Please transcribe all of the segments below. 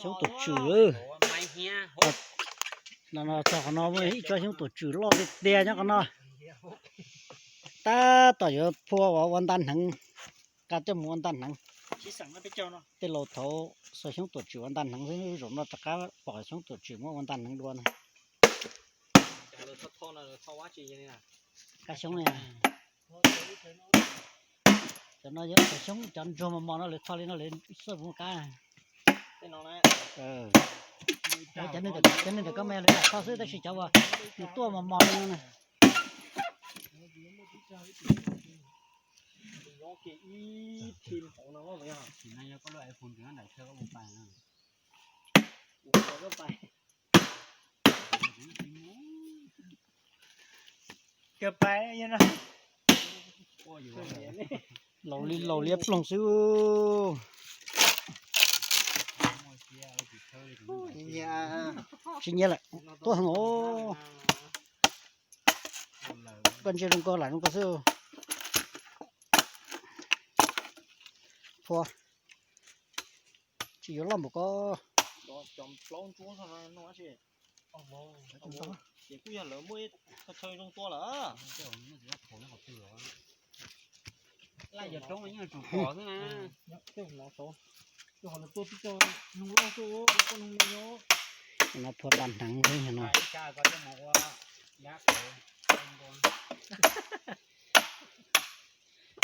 Xyoob tuam tswm. No txog qhov no muaj ib tsob xyoob tuam tswm loj tiag tiag nyob qhov no. Tab tom yuav phua ua ntaj hneev, qa coj mus ua ntaj hneev. Tej laus thaud xuas xyoob tuam tswm ua ntaj hneev xwb, zaum no rov qab pom xyoob tuam tswm muab ua ntaj hneev dua na. Qa xyoob li. Cov no yog cov xyoob cov ntsuag mos mos no lawv tho li no lawv xoj mus qab. Cov neeg ntawm koj me lawv lam tho xwb tab sis cov uas nws tuaj mos mos li no na. Laus li laus liab ploog xwb. Tsis nyiam lawm, tuaj heev os. Koj ntsia zoo nkauj lam zoo nkauj xwb. Phua tsis yuav loj npaum ko. Ces kuj yog lawv muaj ib qho chaw zoo tua lawm. Laj cov roob yeej tsum pom xwb na. No phua ntaj hneev xwb no.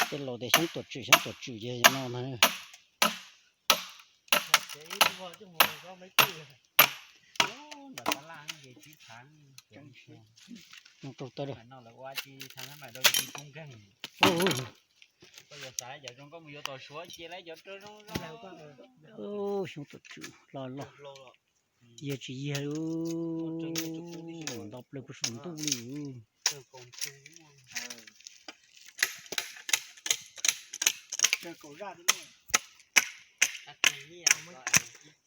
Tej laus tias xyoob tuam tswm xyoob tuam tswm ces no na. Xyoob tuam tswm loj loj. Yiag tsis yiag, nto plaws puag saum ntuj li.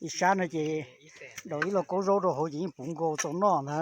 Ib sab no ces daus ib lo kaub zaub rau hauv ces yeej puv nkaus txaus noj ntag.